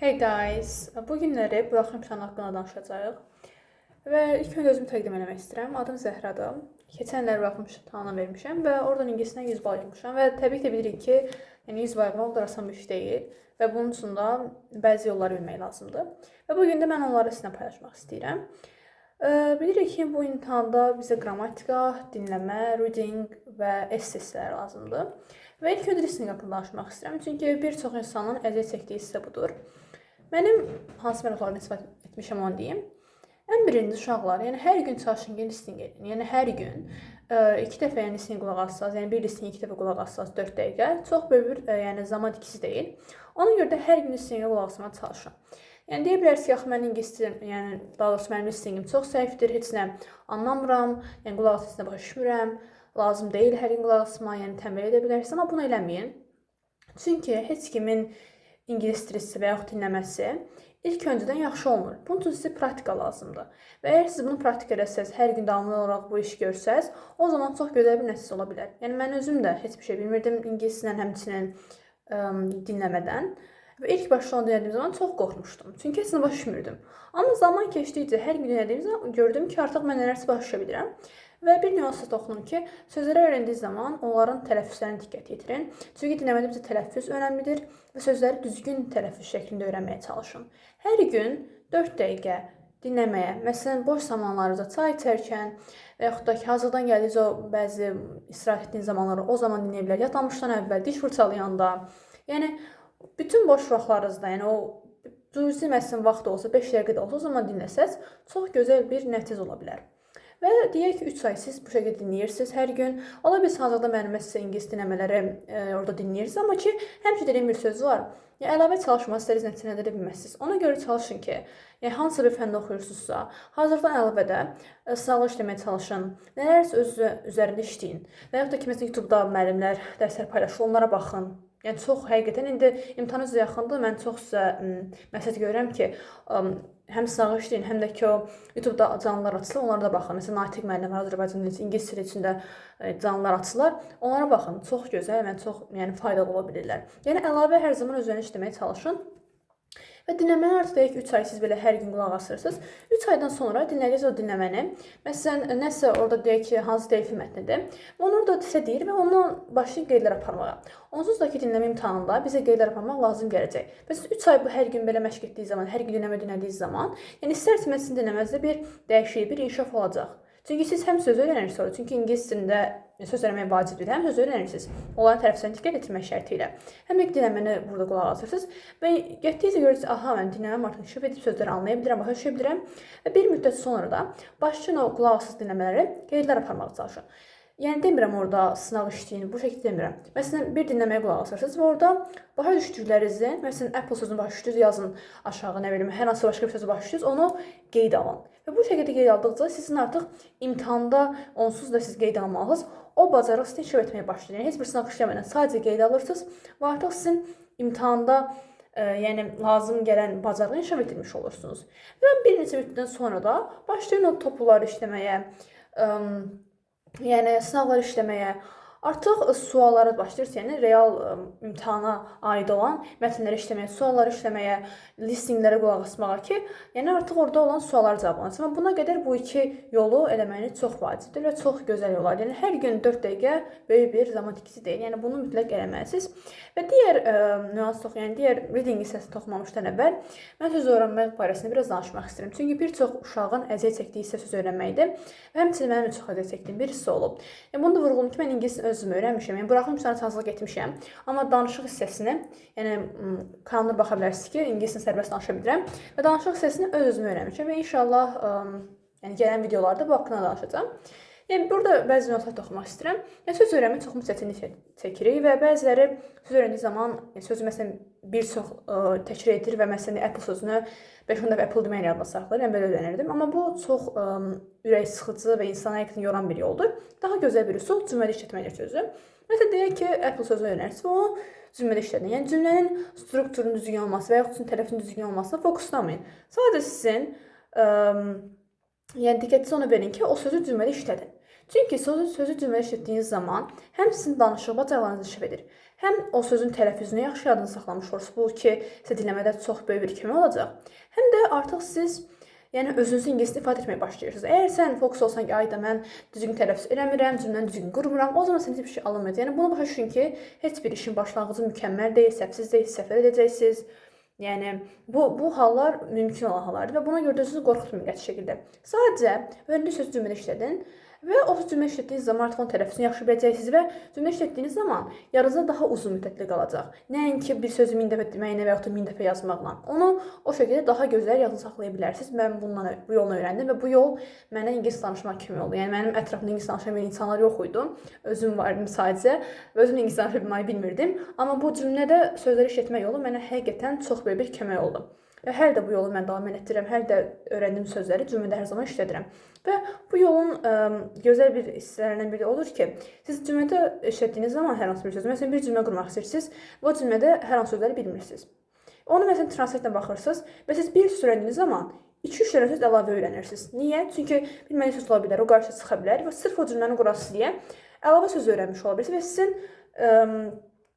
Hey guys, bu günləri buraxım imtahanı haqqında danışacağıq. Və ilk öncə özümü təqdim eləmək istəyirəm. Adım Zəhradır. Keçən illər buraxım imtahanı vermişəm və oradan ingilisdən 100 bal yığmışam və təbii ki bilirik ki, yəni 100 bal yığmaq o qədər asan bir iş deyil və bunun üçün də bəzi yolları bilmək lazımdır. Və bu gün də mən onları sizinlə paylaşmaq istəyirəm. Bilirik ki, bu imtahanda bizə qrammatika, dinləmə, reading və essay hissələri lazımdır. Və ilk öncə listening haqqında danışmaq istəyirəm. Çünki bir çox insanın əziyyət çəkdiyi hissə budur. Mənim hansı mərhələlərdən istifadə etmişəm, onu deyim. Ən birinci, uşaqlar, yəni hər gün çalışın ki, listening edin. Yəni hər gün iki dəfə, yəni listening qulaq assaz, yəni bir listening iki dəfə qulaq assaz 4 dəqiqə çox böyük bir yəni zaman itkisi deyil. Ona görə də hər gün listeningə qulaq asmağa çalışın. Yəni deyə bilərsiniz ki, axı mən ingilis dilim, yəni daha doğrusu mənim listeningim çox zəifdir, heç nə anlamıram, yəni qulaq asıb heç nə başa düşmürəm, lazım deyil hər gün qulaq asma, yəni tənbəl edə bilərsiniz, amma bunu eləməyin. Çünki heç kimin ingilis dili və yaxud dinləməsi ilk öncədən yaxşı olmur. Bunun üçün sizə praktika lazımdır. Və əgər siz bunu praktika eləsəz, hər gün davamlı olaraq bu işi görsəz, o zaman çox gözəl bir nəticə ola bilər. Yəni mən özüm də heç bir şey bilmirdim ingilis dilindən, həmçinin dinləmədən. Və ilk başda onu dinlədiyim zaman çox qorxmuşdum. Çünki heç nə başa düşmürdüm. Amma zaman keçdikcə hər gün dinlədiyim zaman gördüm ki, artıq mən nələrsə başa düşə bilirəm. Və bir nüansa toxunum ki, sözləri öyrəndiyi zaman onların tələffüzlərinə diqqət yetirin. Çünki dinləmədə bizə tələffüz önəmlidir və sözləri düzgün tələffüz şəklində öyrənməyə çalışın. Hər gün 4 dəqiqə dinləməyə, məsələn, boş zamanlarınızda çay içərkən və yaxud da ki, hazırdan gəldiyiniz o bəzi istirahət etdiyiniz zamanları, o zaman dinləyə bilər, yatmamışdan əvvəl, diş fırçalayanda. Yəni bütün boş vaxtlarınızda, yəni o cüzi məsələn vaxt olsa, 5 dəqiqə də olsa, o zaman dinləsəz, çox gözəl bir nəticə ola bilər. Və deyək ki, 3 ay siz bu şəkildə dinləyirsiniz hər gün. Ola bilsin hazırda müəllimə sizə ingilis dinləmələri orada dinləyirsiniz, amma ki, həmişə dediyim bir söz var. Yəni əlavə çalışmazsanız istədiyiniz nəticəni əldə edə bilməzsiniz. Ona görə çalışın ki, yəni hansısa bir fəndə oxuyursunuzsa, hazırdan əlavə də sınaqlar işləməyə çalışın. Nələrsə öz üzərində işləyin. Və yaxud da ki, məsələn YouTube-da müəllimlər dərslər paylaşır, onlara baxın. Yəni çox həqiqətən indi imtahan özü yaxındır. Mən çox sizə məsləhət görürəm ki, həm sınağı işləyin, həm də ki o YouTube-da canlılar açılır, onlara da baxın. Məsələn, Natiq müəllim var, Azərbaycan dili, ingilis dili üçün də canlılar açılır. Onlara baxın. Çox gözəl və çox yəni faydalı ola bilirlər. Yəni əlavə hər zaman özünüzə işləməyə çalışın. Və dinləməni artıq deyək ki, 3 ay siz belə hər gün qulaq asırsınız. 3 aydan sonra dinlədiyiniz o dinləməni, məsələn, nəsə orada deyək ki, hansı DELF mətnidir, onu orada sizə deyir və ondan başlayın qeydlər aparmağa. Onsuz da ki, dinləmə imtahanında bizə qeydlər aparmaq lazım gələcək. Və siz 3 ay bu hər gün belə məşq etdiyi zaman, hər gün dinləmə dinlədiyi zaman, yəni istər-istəməz sizin dinləmənizdə bir dəyişiklik, bir inkişaf olacaq. Çünki siz həm sözü öyrənirsiniz orada, çünki ingilis dilində söz öyrənmək vacibdir. Həm sözü öyrənirsiniz, onların tələffüzlərinə diqqət etmək şərti ilə. Həm də dinləməni burada qulaq asırsınız və getdikcə görürsünüz, aha, mən dinləməm artıq inkişaf edib sözləri anlaya bilirəm, başa düşə bilirəm. Və bir müddət sonra da başlayın o qulaq asız dinləmələri qeydlər aparmağa çalışın. Yəni demirəm orada sınaq işləyin, bu şəkildə demirəm. Məsələn, bir dinləməyə qulaq asırsınız və orada başa düşdüklərinizi, məsələn, Apple sözünü başa düşdünüz, yazın aşağı, nə bilim, hər hansı başqa bir sözü başa düşdünüz, onu qeyd alın. Və bu şəkildə qeyd aldıqca sizin artıq imtahanda onsuz da siz qeyd almalısınız. O bacarıq sizin inkişaf etməyə başlayır. Yəni heç bir sınaq işləmədən sadəcə qeyd alırsınız və artıq sizin imtahanda yəni lazım gələn bacarığı inkişaf etdirmiş olursunuz. Və bir neçə müddətdən sonra da başlayın o TOEFL-ları işləməyə, yəni sınaqlar işləməyə, artıq suallara başlayırsınız, yəni real imtahana aid olan mətnləri işləməyə, sualları işləməyə, listeninglərə qulaq asmağa ki, yəni artıq orada olan sualları cavablandırsın. Amma buna qədər bu iki yolu eləməyiniz çox vacibdir və çox gözəl yollardır. Yəni hər gün 4 dəqiqə böyük bir zaman itkisi deyil. Yəni bunu mütləq eləməlisiniz. Və digər nüans tox, yəni digər reading hissəsini toxumamışdan əvvəl mən söz öyrənmək barəsində biraz danışmaq istəyirəm. Çünki bir çox uşağın əziyyət çəkdiyi hissə söz öyrənməkdir və həmçinin mənim də çox əziyyət çəkdiyim bir hissə olub. Yəni bunu da vurğulayım ki, mən ingilis özüm öyrənmişəm. Yəni buraxım imtahanına hazırlıq etmişəm. Amma danışıq hissəsini, yəni kanalına baxa bilərsiniz ki, ingiliscə sərbəst danışa bilirəm və danışıq hissəsini öz-özümə öyrənmişəm və inşallah yəni gələn videolarda bu haqqında danışacağam. Yəni burada bəzi notlar toxumaq istəyirəm. Yəni söz öyrənmək çox çətinlik çəkirik və bəziləri söz öyrəndiyi zaman yəni, sözü məsələn bir çox təkrar edir və məsələn Apple sözünü 5-10 dəfə Apple deməyi yadda saxlayır. Mən belə öyrənirdim. Amma bu çox ürək sıxıcı və insanı həqiqətən yoran bir yoldur. Daha gözəl bir üsul cümlədə işlətməkdir sözü. Məsələn deyək ki, Apple sözünü öyrənirsiniz və onu cümlədə işlədin. Yəni cümlənin strukturunun düzgün olması və yaxud tələffüzün düzgün olmasına fokuslamayın. Sadəcə sizin yəni diqqətinizi ona verin ki, o sözü cümlədə işlədin. Çünki sözü cümlədə işlətdiyiniz zaman həm sizin danışıq bacarıqlarınız inkişaf edir, Həm o sözün tələffüzünü yaxşı yadınızda saxlamış olursunuz. Bu ki, sizə dinləmədə çox böyük bir kömək olacaq. Həm də artıq siz, yəni özünüzü ingilis ifadə etməyə başlayırsınız. Əgər sən fokus olsan ki, ay da mən düzgün tələffüz eləmirəm, cümləni düzgün qurmuram, o zaman sən heç bir şey alınmayacaq. Yəni bunu başa düşün ki, heç bir işin başlanğıcı mükəmməl deyil, səhvsiz deyil, səhvlər edəcəksiniz. Yəni bu hallar mümkün olan hallardır və buna görə də özünüzü qorxutmayın qəti şəkildə. Sadəcə öyrəndiyi sözü cümlədə işlədin və o cümlə işlətdiyiniz zaman artıq onun tələffüzünü yaxşı biləcəksiniz və cümlə işlətdiyiniz zaman yadınızda daha uzun müddətli qalacaq. Nəinki bir sözü 1000 dəfə deməklə və yaxud da 1000 dəfə yazmaqla. Onu o şəkildə daha gözəl yadınızda saxlaya bilərsiniz. Mən bundan bu yolla öyrəndim və bu yol mənə ingilis danışmaq kömək oldu. Yəni mənim ətrafımda ingilis danışan bir insanlar yox idi. Özüm vardım sadəcə və özüm ingilis danışa bilməyi bilmirdim. Amma bu cümlədə sözləri işlətmə yolu mənə həqiqətən çox böyük bir kömək oldu. Və hələ də bu yolu mən davam elətdirirəm. Hələ də öyrəndiyim sözləri cümlədə hər zaman işlədirəm. Və bu yolun gözəl bir hissələrindən biri olur ki, siz cümlədə işlətdiyiniz zaman hər hansı bir sözü, məsələn bir cümlə qurmaq istəyirsiniz və o cümlədə hər hansı sözləri bilmirsiniz. Onu məsələn translate-lə baxırsınız və siz bir söz öyrəndiyiniz zaman 2-3 dənə söz əlavə öyrənirsiniz. Niyə? Çünki bilmədiyiniz söz ola bilər, o qarşıya çıxa bilər və sırf o cümləni qurasınız deyə əlavə söz öyrənmiş ola bilirsiniz və sizin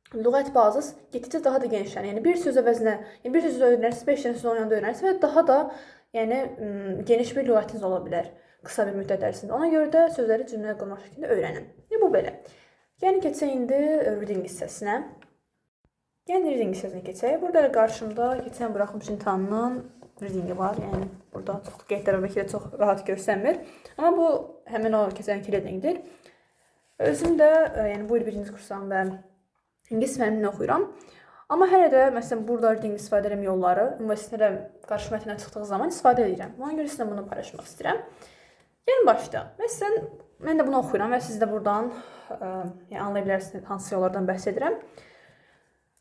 lüğət bazınız getdikcə daha da genişlənir. Yəni bir söz əvəzinə, yəni bir söz öyrənərsiniz, 5 dənə söz onun yanında öyrənərsiniz və daha da yəni geniş bir lüğətiniz ola bilər qısa bir müddət ərzində. Ona görə də sözləri cümlə qurmaq şəklində öyrənin. Yəni bu belə. Yəni keçək indi reading hissəsinə. Yəni reading hissəsinə keçək. Burada qarşımda keçən buraxılış imtahanının readingi var. Yəni burada çox qeydlər bəlkə də çox rahat görsənmir. Amma bu həmin o keçənki readingdir. Özüm də yəni bu il birinci kursam və İngilis müəllimini oxuyuram. Amma hələ də məsələn burada reading istifadə edirəm yolları, universitetə qarşı mətnə çıxdığı zaman istifadə edirəm. Ona görə sizlə bunu paylaşmaq istəyirəm. Yəni başda. Məsələn, mən də bunu oxuyuram və siz də buradan yəni anlaya bilərsiniz hansı yollardan bəhs edirəm.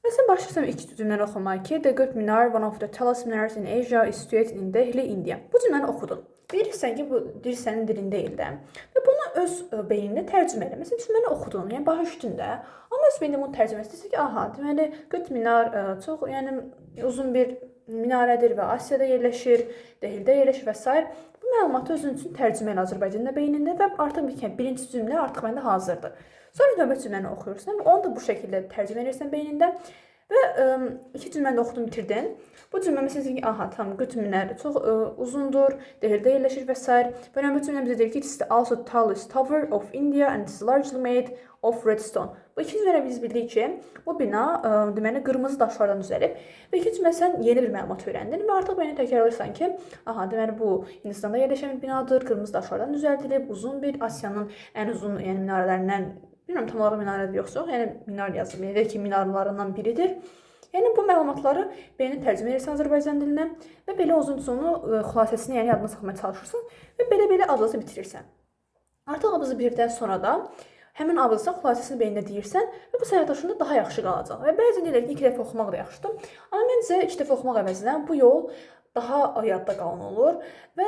Məsələn, başlayırsam ilk cümləni oxumağa ki, The Qutb Minar, one of the tallest minars in Asia, is situated in Delhi, India. Bu cümləni oxudun. Bilirsən ki, bu dil sənin dilin deyil də. Və bunu öz beynində tərcümə elə. Məsələn, cümləni oxudun, yəni başa düşdün də. Amma öz beynində bunu tərcümə etdirsən ki, aha, deməli Qutb Minar çox, yəni uzun bir minarədir və Asiyada yerləşir, Dehlidə yerləşir və s. Bu məlumatı özün üçün tərcümə elə Azərbaycanda beynində və artıq birinci cümlə artıq məndə hazırdır. Sonra növbəti cümləni oxuyursan və onu da bu şəkildə tərcümə edirsən beynində. Və iki cümləni də oxudun, bitirdin. Bu cümlə məsələn ki, aha, tam Qutb Minar çox uzundur, Dehlidə yerləşir və s. Və növbəti cümlə bizə deyir ki, it is also the tallest tower of India and is largely made of red stone. Bu ikinci cümlədə biz bildik ki, bu bina deməli qırmızı daşlardan düzəlib. Və ikinci cümlə sən yeni bir məlumat öyrəndin və artıq beynində təkrarlayırsan ki, aha, deməli bu Hindistanda yerləşən bir binadır, qırmızı daşlardan düzəldilib, uzun bir Asiyanın ən uzun, yəni minarələrindən. Bilmirəm tam olaraq minarədir yoxsa yox, yəni minar yazılır. Yəni deyək ki, minarlarından biridir. Yəni bu məlumatları beynində tərcümə edirsən Azərbaycan dilinə və belə uzun-uzunu xülasəsini, yəni yadına saxlamaya çalışırsan və belə-belə abzası bitirirsən. Artıq abzası bitirdikdən sonra da həmin abzasın xülasəsini beynində deyirsən və bu sən yaddaşında daha yaxşı qalacaq. Və bəzən deyirlər ki, 2 dəfə oxumaq da yaxşıdır. Amma məncə 2 dəfə oxumaq əvəzinə bu yol daha yadda qalan olur və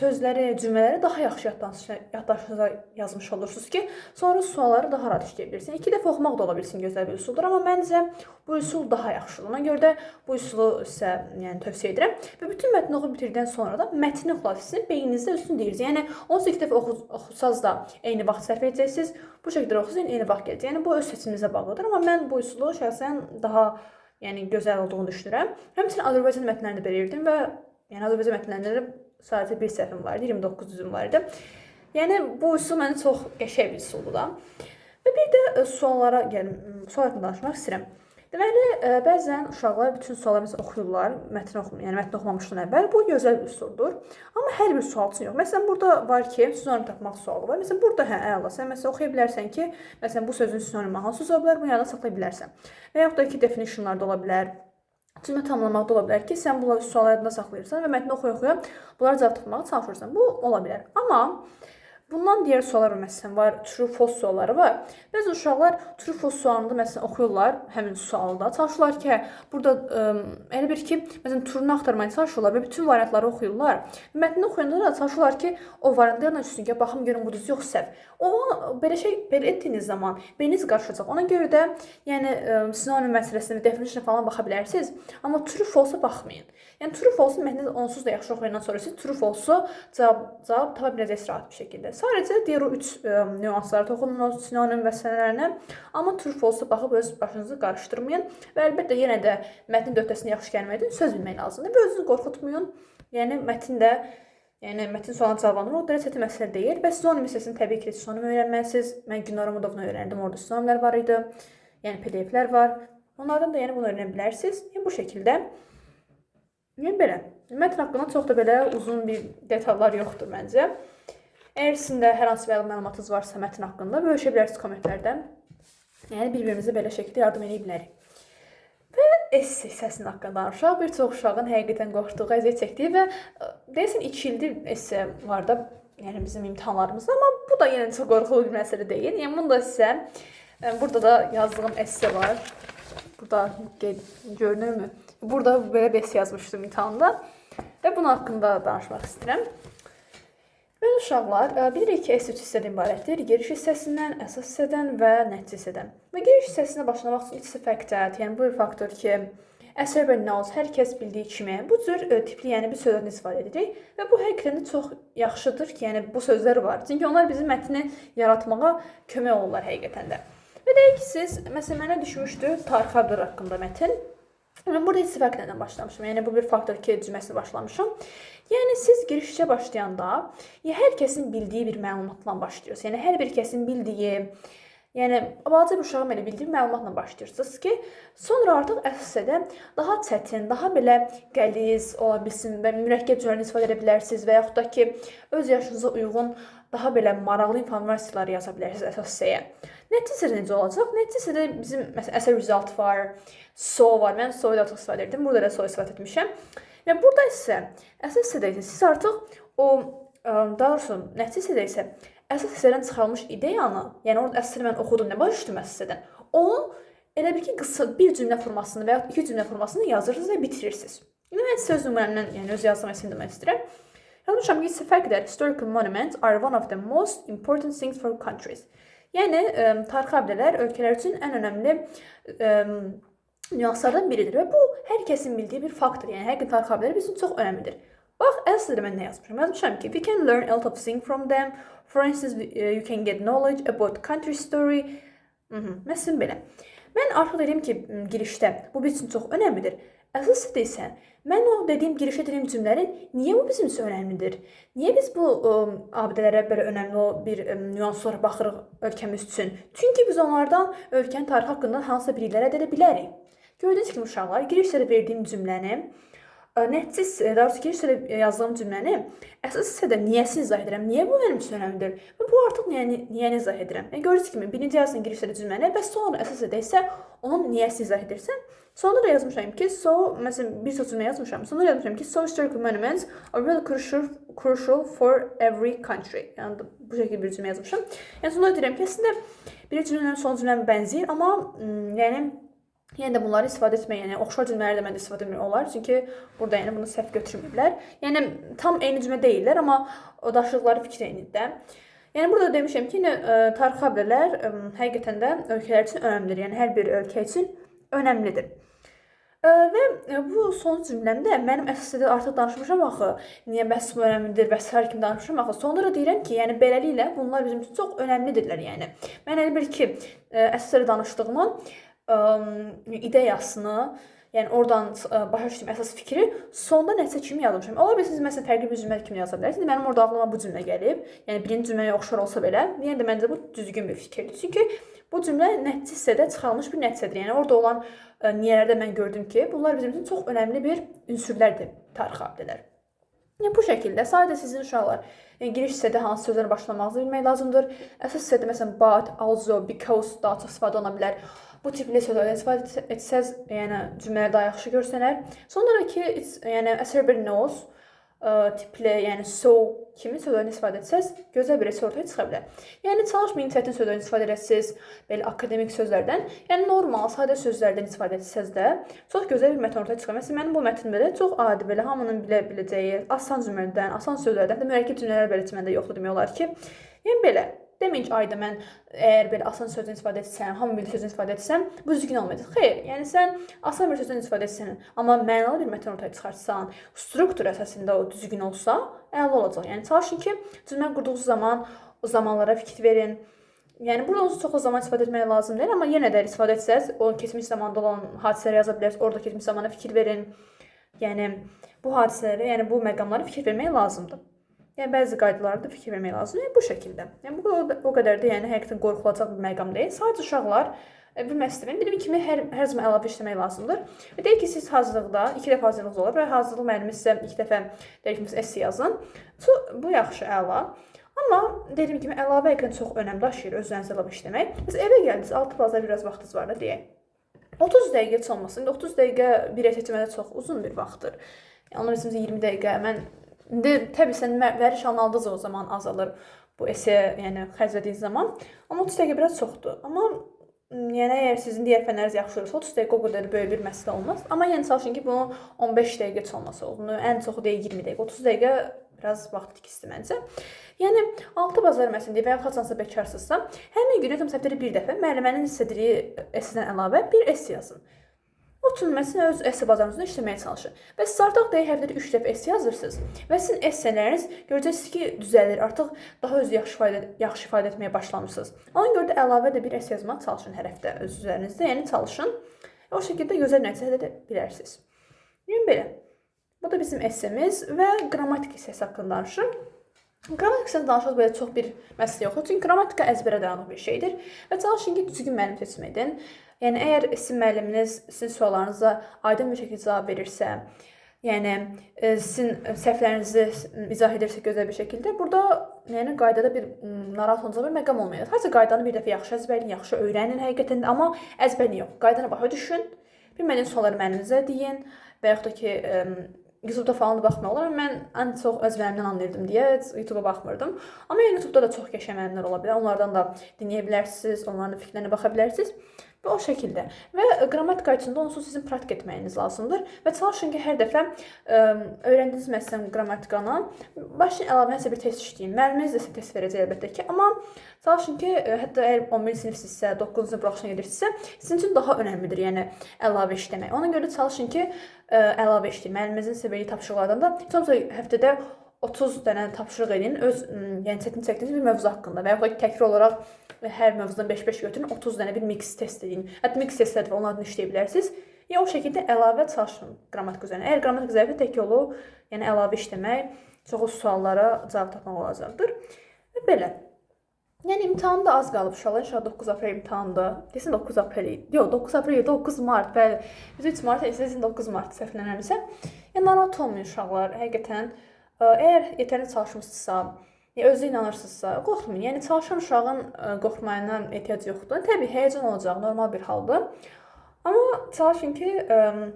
sözləri, cümlələri daha yaxşı yaddaşınıza yazmış olursunuz ki, sonra sualları daha rahat işləyə bilirsiniz. 2 dəfə oxumaq da ola bilsin gözəl bir üsuldur, amma məncə bu üsul daha yaxşıdır. Ona görə də bu üsulu sizə yəni tövsiyə edirəm. Və bütün mətni oxuyub bitirdikdən sonra da mətnin xülasəsini beyninizdə üstün deyirsiniz. Yəni 18 dəfə oxusanız da eyni vaxt sərf edəcəksiniz. Bu şəkildə oxusanız yəni eyni vaxt gələcək. Yəni bu öz seçiminizə bağlıdır, amma mən bu üsulu şəxsən daha yəni gözəl olduğunu düşünürəm. Həmçinin Azərbaycan mətnlərini də verirdim və yəni Azərbaycan mətnlərində də sadəcə bir səhvim var idi, 29 düzüm var idi. Yəni bu üsul mənim çox qəşəng bir üsuldur da. Və bir də suallara gəlim, sual haqqında danışmaq istəyirəm. Deməli, bəzən uşaqlar bütün sualları məsələn oxuyurlar, mətni oxumur, yəni mətni oxumamışdan əvvəl. Bu gözəl bir üsuldur. Amma hər bir sual üçün yox. Məsələn, burada var ki, sinonim tapmaq sualı var. Məsələn, burada hə, əla. Sən məsələn oxuya bilərsən ki, məsələn bu sözün sinonimi hansı söz ola bilər, bunu yadda saxlaya bilərsən. Və yaxud da ki, definitionlar da ola bilər. Cümlə tamamlamaq da ola bilər ki, sən bu sualı yadında saxlayırsan və mətni oxuya-oxuya bunlara cavab tapmağa çalışırsan. Bu ola bilər. Amma bundan digər suallar var, məsələn, var, true false sualları var. Bəzi uşaqlar true false sualında məsələn oxuyurlar həmin sualda. Çalışırlar ki, burada elə bir ki, məsələn true-nu axtarmaya çalışırlar və bütün variantları oxuyurlar. Mətni oxuyanda da çalışırlar ki, o variantı yadına düşsün ki, baxım görüm bu düz yox səhv. O belə şey belə etdiyiniz zaman beyniniz qarışacaq. Ona görə də yəni sinonim məsələsinə və definition falan baxa bilərsiniz, amma true false-a baxmayın. Yəni true false mətni onsuz da yaxşı oxuyandan sonra siz true false-u cavab tapa biləcəksiniz rahat bir şəkildə. Sadəcə digər o üç nüanslara toxunun, o sinonim və sənələrinə. Amma true false baxıb öz başınızı qarışdırmayın və əlbəttə yenə də mətnin döhtəsini yaxşı gəlmək üçün söz bilmək lazımdır və özünüzü qorxutmayın. Yəni mətn də, yəni mətn sualına cavablandırmaq o dərəcə çətin məsələ deyil və sinonim hissəsini təbii ki, sinonim öyrənməlisiniz. Mən Günara Mudovunu öyrəndim, orada sinonimlər var idi. Yəni PDF-lər var. Onlardan da yəni bunu öyrənə bilərsiniz. Yəni bu şəkildə. Yəni belə. Mətn haqqında çox da belə uzun bir detallar yoxdur məncə. Əgər sizin də hər hansı bir məlumatınız varsa mətn haqqında bölüşə bilərsiniz kommentlərdə. Yəni bir-birimizə belə şəkildə yardım edə bilərik. Və esse hissəsinin haqqında danışaq. Bir çox uşağın həqiqətən qorxduğu, əziyyət çəkdiyi və deyəsən 2 ildir esse var da, yəni bizim imtahanlarımızda, amma bu da yenə çox qorxulu bir məsələ deyil. Yəni bunu da sizə burada da yazdığım esse var. Burada görünürmü? Burada belə bir esse yazmışdım imtahanda və bunun haqqında danışmaq istəyirəm. Bəli uşaqlar, bilirik ki, esse üç hissədən ibarətdir. Giriş hissəsindən, əsas hissədən və nəticə hissədən. Və giriş hissəsinə başlamaq üçün it's a fact that, yəni bu bir faktdır ki, as everybody knows, hər kəs bildiyi kimi bu cür tipli, yəni bir sözlərdən istifadə edirik və bu həqiqətən də çox yaxşıdır ki, yəni bu sözlər var. Çünki onlar bizim mətni yaratmağa kömək olurlar həqiqətən də. Və deyək ki, siz, məsələn, mənə düşmüşdü tarixi abidələr haqqında mətn. Mən burada it's a fact-lə başlamışım. Yəni bu bir faktdır ki cümləsini başlamışım. Yəni siz girişə başlayanda ya hər kəsin bildiyi bir məlumatla başlayırsınız. Yəni hər bir kəsin bildiyi, yəni balaca bir uşağın belə bildiyi məlumatla başlayırsınız ki, sonra artıq əsas hissədə daha çətin, daha belə qəliz ola bilsin və mürəkkəb cümlələr istifadə edə bilərsiniz və yaxud da ki, öz yaşınıza uyğun daha belə maraqlı informasiyalar yaza bilərsiniz əsas hissəyə. Nəticə hissədə necə olacaq? Nəticə hissədə bizim məsələn as a result var, so var. Mən so-yu da çox istifadə edirdim. Burada da so istifadə etmişəm. Və burada isə əsas hissədə isə siz artıq o daha doğrusu nəticə hissədə isə əsas hissədən çıxarılmış ideyanı, yəni orada əsas hissədə mən oxudum, nə başa düşdüm əsas hissədən? Onu elə bil ki, qısa bir cümlə formasında və ya iki cümlə formasında yazırsınız və bitirirsiniz. İndi mən sizə öz nümunəmdən, yəni öz yazdığım esseni demək istəyirəm. Yazmışam ki, it's a fact that historical monuments are one of the most important things for countries. Yəni tarixi abidələr ölkələr üçün ən önəmli nüanslardan biridir və bu hər kəsin bildiyi bir faktdır. Yəni həqiqətən tarixi abidələr bizim üçün çox önəmlidir. Bax, əslində mən nə yazmışam? Yazmışam ki, we can learn a lot of things from them. For instance, you can get knowledge about country story. Məsələn belə. Mən artıq dedim ki, girişdə bu bizim üçün çox önəmlidir. Əsas isə mən o dediyim girişdə dediyim cümlələrin niyə bu bizim üçün önəmlidir? Niyə biz bu abidələrə belə önəmli o bir nüans olaraq baxırıq ölkəmiz üçün? Çünki biz onlardan ölkənin tarixi haqqında hansısa biliklər əldə edə bilərik. Gördüyünüz kimi uşaqlar, giriş hissədə verdiyim cümləni, nəticə, daha doğrusu giriş hissədə yazdığım cümləni əsas hissədə niyəsini izah edirəm. Niyə bu mənim üçün önəmlidir? Və bu artıq niyəni izah edirəm. Yəni gördüyünüz kimi birinci yazdım giriş hissədə cümləni və sonra əsas hissədə isə onun niyəsini izah edirsən. Sonra da yazmışam ki, so, məsələn, bir çox cümlə yazmışam. Sonra yazmışam ki, so historical monuments are really crucial for every country. Yəni bu şəkildə bir cümlə yazmışam. Yəni sonra deyirəm ki, əslində birinci cümlənin son cümləm bənzəyir, amma yəni yenə də bunları istifadə etmək, yəni oxşar cümlələri də məndə istifadə etmək olar. Çünki burada yəni bunu səhv götürməyiblər. Yəni tam eyni cümlə deyillər, amma o daşıdıqları fikir eynidir də. Yəni burada demişəm ki, yəni, tarixi abidələr həqiqətən də ölkələr üçün önəmlidir. Yəni hər bir ölkə üçün önəmlidir. Və bu son cümləmdə mənim əsas hissədə artıq danışmışam axı, niyə bəs bu önəmlidir və sair kimi danışmışam axı. Sonda da deyirəm ki, yəni beləliklə bunlar bizim üçün çox önəmlidirlər yəni. Mən elə bil ki, əsas hissədə danışdığımın ideyasını, yəni oradan başa düşdüyüm əsas fikri sonda nəticə kimi yazmışam. Ola bilsin siz məsələn fərqli bir cümlə kimi yaza bilərsiniz. Mənim orada ağlıma bu cümlə gəlib. Yəni birinci cümləyə oxşar olsa belə, yenə də məncə bu düzgün bir fikirdir. Çünki bu cümlə nəticə hissədə çıxarılmış bir nəticədir. Yəni orada olan niyələrdə mən gördüm ki, bunlar bizim üçün çox önəmli bir ünsürlərdir, tarixi abidələr. Yəni bu şəkildə sadə sizin uşaqlar, yəni giriş hissədə hansı sözlərlə başlamağınızı bilmək lazımdır. Əsas hissədə məsələn but, also, because daha çox istifadə oluna bilər. Bu tipli sözlərdən istifadə etsəz, yəni cümlələr daha yaxşı görsənər. Sonra ki, it's, yəni as everybody knows tipli, yəni so kimi sözlərdən istifadə etsəz, gözəl bir esse ortaya çıxa bilər. Yəni çalışmayın çətin sözlərdən istifadə edəsiniz, belə akademik sözlərdən. Yəni normal, sadə sözlərdən istifadə etsəz də çox gözəl bir mətn ortaya çıxar. Məsələn, mənim bu mətn belə çox adi, belə hamının bilə biləcəyi asan cümlələrdən, asan sözlərdən, hətta mürəkkəb cümlələr belə heç məndə yoxdur demək olar ki. Yəni belə. Deməyin ki, ayda mən əgər belə asan sözdən istifadə etsəm, hamı bilir sözdən istifadə etsəm, bu düzgün olmayacaq. Xeyr, yəni sən asan bir sözdən istifadə etsən, amma mənalı bir mətn ortaya çıxartsan, struktur əsasında o düzgün olsa, əla olacaq. Yəni çalışın ki, cümlə qurduğunuz zaman o zamanlara fikir verin. Yəni burada onsuz çoxlu zaman istifadə etmək lazım deyil, amma yenə də istifadə etsəz, o keçmiş zamanda olan hadisələri yaza bilərsiniz, orada keçmiş zamana fikir verin. Yəni bu hadisələrə, yəni bu məqamlara fikir vermək lazımdır. Yəni bəzi qaydalara da fikir vermək lazımdır. Yəni bu şəkildə. Yəni bu o qədər də yəni həqiqətən qorxulacaq bir məqam deyil. Sadəcə uşaqlar bir məsələ, dediyim kimi hər zaman əlavə işləmək lazımdır. Və deyək ki, siz hazırlıqda 2 dəfə hazırlığınız olur və hazırlıq müəllimi sizə 2 dəfə deyək ki, esse yazın. Bu yaxşı, əla. Amma dediyim kimi əlavə həqiqətən çox önəm daşıyır öz üzərinizə əlavə işləmək. Məsələn, evə gəldiniz, 6 bazar biraz vaxtınız var da deyək. 30 dəqiqə heç olmasın. 30 dəqiqə bir esse seçmədə çox uzun bir vaxtdır. Yəni onlar məsələn 20 dəqiqə mən indi təbii sən vəriş aldıqca o zaman azalır bu esse, yəni xərclədiyin zaman. Amma 30 dəqiqə biraz çoxdur. Amma yəni əgər sizin digər fənləriniz yaxşı olursa 30 dəqiqə o qədər böyük bir məsələ olmaz. Amma yəni çalışın ki, bunu 15 dəqiqə heç olmasa olsun. Ən çoxu deyək 20 dəqiqə, 30 dəqiqə biraz vaxt itkisidir məncə. Yəni 6 bazar məsələn deyək və ya haçansa bekarsınızsa, həmin gün tam həftədə bir dəfə müəllimənin istədiyi essedən əlavə bir esse yazın. Oturun məsələn öz esse bazarınızda işləməyə çalışın. Və siz artıq deyək həftədə 3 dəfə esse yazırsınız və sizin esseləriniz görəcəksiniz ki, düzəlir. Artıq daha özü yaxşı ifadə etməyə başlamışsınız. Ona görə də əlavə də bir esse yazmağa çalışın hər həftə öz üzərinizdə, yəni çalışın. O şəkildə gözəl nəticə əldə edə bilərsiniz. Yəni belə. Bu da bizim essemiz və qrammatik hissəsi haqqında danışırım. Qrammatik hissəsində danışmaq belə çox bir məsələ yoxdur. Çünki qrammatika əzbərə dayanıq bir şeydir. Və çalışın ki, düzgün müəllim seçim edin. Yəni əgər sizin müəlliminiz sizin suallarınıza aydın bir şəkildə cavab verirsə, yəni sizin səhvlərinizi izah edirsə gözəl bir şəkildə, burada yəni qaydada bir narahat olacaq bir məqam olmayacaq. Sadəcə qaydanı bir dəfə yaxşı əzbərləyin, yaxşı öyrənin həqiqətən də, amma əzbərləyin yox. Qaydanı başa düşün. Bilmədiyiniz sualları müəlliminizə deyin və yaxud da ki, YouTube-da falan da baxmaq olar. Mən ən çox öz müəllimdən anlayırdım deyə YouTube-a baxmırdım. Amma yəni YouTube-da da çox qəşəng müəllimlər ola bilər. Onlardan da dinləyə bilərsiniz, onların da fikirlərinə baxa bilərsiniz. Və o şəkildə. Və qrammatika üçün də onsuz sizin praktik etməyiniz lazımdır. Və çalışın ki, hər dəfə öyrəndiyiniz məsələn qrammatikanı başlayın əlavə nəsə bir test işləyin. Müəlliminiz də sizə test verəcək əlbəttə ki, amma çalışın ki, hətta əgər 11-ci sinifsinizsə, 9-cu sinif buraxışına gedirsinizsə, sizin üçün daha önəmlidir, yəni əlavə işləmək. Ona görə çalışın ki, əlavə işləyin. Müəlliminizin sizə verdiyi tapşırıqlardan da heç olmasa həftədə 30 dənə tapşırıq edin öz yəni çətin çəkdiyiniz bir mövzu haqqında və yaxud da təkrar olaraq hər mövzudan 5-5 götürün, 30 dənə bir mix test edin. Hətta mix testlər də var, onlardan işləyə bilərsiniz. Yəni o şəkildə əlavə çalışın qrammatika üzərinə. Əgər qrammatika zəifdir, tək yolu yəni əlavə işləmək, çoxlu suallara cavab tapmaq olacaqdır. Və belə. Yəni imtahan da az qalıb uşaqlar. İnşallah 9 aprel imtahandır. Desin 9 aprel. Yox, 9 aprel, 9 mart. Bəli. Biz 3 mart, sizin 9 mart səhv eləmirəmsə. Yəni narahat olmayın uşaqlar. Həqiqətən əgər yetərli çalışmısınızsa, özünüzə inanırsınızsa, qorxmayın. Yəni çalışan uşağın qorxmayına ehtiyac yoxdur. Təbii həyəcan olacaq, normal bir haldır. Amma çalışın ki,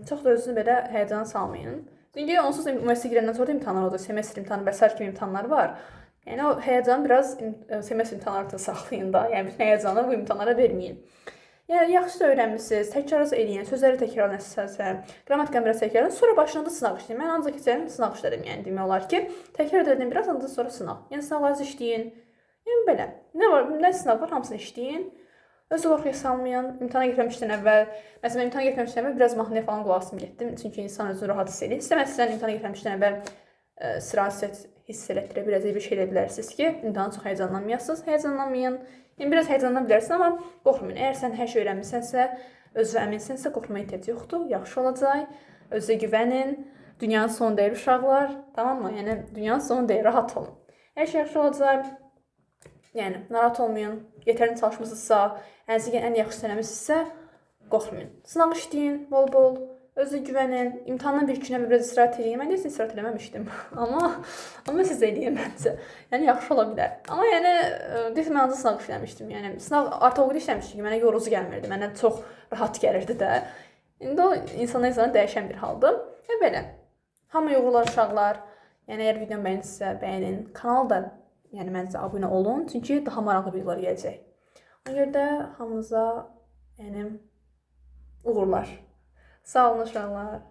çox da özünü belə həyəcana salmayın. Çünki onsuz da üniversitəyə girəndən sonra da imtahanlar olacaq, semestr imtahanı və sair kimi imtahanlar var. Yəni o həyəcanı biraz semestr imtahanları da saxlayın da. Yəni bütün həyəcanı bu imtahanlara verməyin. Yəni yaxşı da öyrənmisiniz, təkrarınızı eləyin, sözləri təkrarlayın əsasən, qrammatikanı biraz təkrarlayın, sonra başlandı sınaq işləyin. Mən ancaq keçən sınaq işlədim, yəni demək olar ki, təkrar edim biraz, ancaq sonra sınaq. Yəni sınaqlarınızı işləyin. Yəni belə. Nə var, nə sınaq var, hamısını işləyin. Özü qorxuya salmayın. İmtahana getməmişdən əvvəl, məsələn, imtahana getməmişdən əvvəl biraz mahnıya falan qulaq asım getdim. Çünki insan özünü rahat hiss edir. İstəməzsən imtahana getməmişdən əvvəl sıra hiss elətdirə biləcək bir şey eləyə bilərsiniz ki, imtahana çox həyəcanlanmayasınız. Həyəcanlanmayın. Yəni biraz həyəcanlana bilərsən, amma qorxmayın. Əgər sən hər şey öyrənmisənsə, özünə əminsənsə, qorxmaya ehtiyac yoxdur. Yaxşı olacaq. Özünüzə güvənin. Dünyanın sonu deyil uşaqlar. Tamam mı? Yəni dünyanın sonu deyil, rahat olun. Hər şey yaxşı olacaq. Yəni narahat olmayın. Yetərli çalışmısınızsa, ən yaxşı eləmisinizsə, qorxmayın. Sınaq işləyin bol-bol. Özünüzə güvənin. İmtahandan bir günə biraz istirahət eləyin. Mən deyəsən istirahət eləməmişdim. Amma siz eləyin məncə. Yəni yaxşı ola bilər. Amma yəni deyəsən mən ancaq sınaq işləmişdim. Yəni sınaq artıq o qədər işləmişdim ki, mənə yorucu gəlmirdi. Mənə çox rahat gəlirdi də. İndi o insana insana dəyişən bir haldır. Və belə. Hamıya uğurlar uşaqlar. Yəni əgər videomu bəyənirsinizsə, bəyənin. Kanala da yəni məncə abunə olun, çünki daha maraqlı videolar gələcək. Ona görə də hamınıza yəni uğurlar. Sağ olun uşaqlar.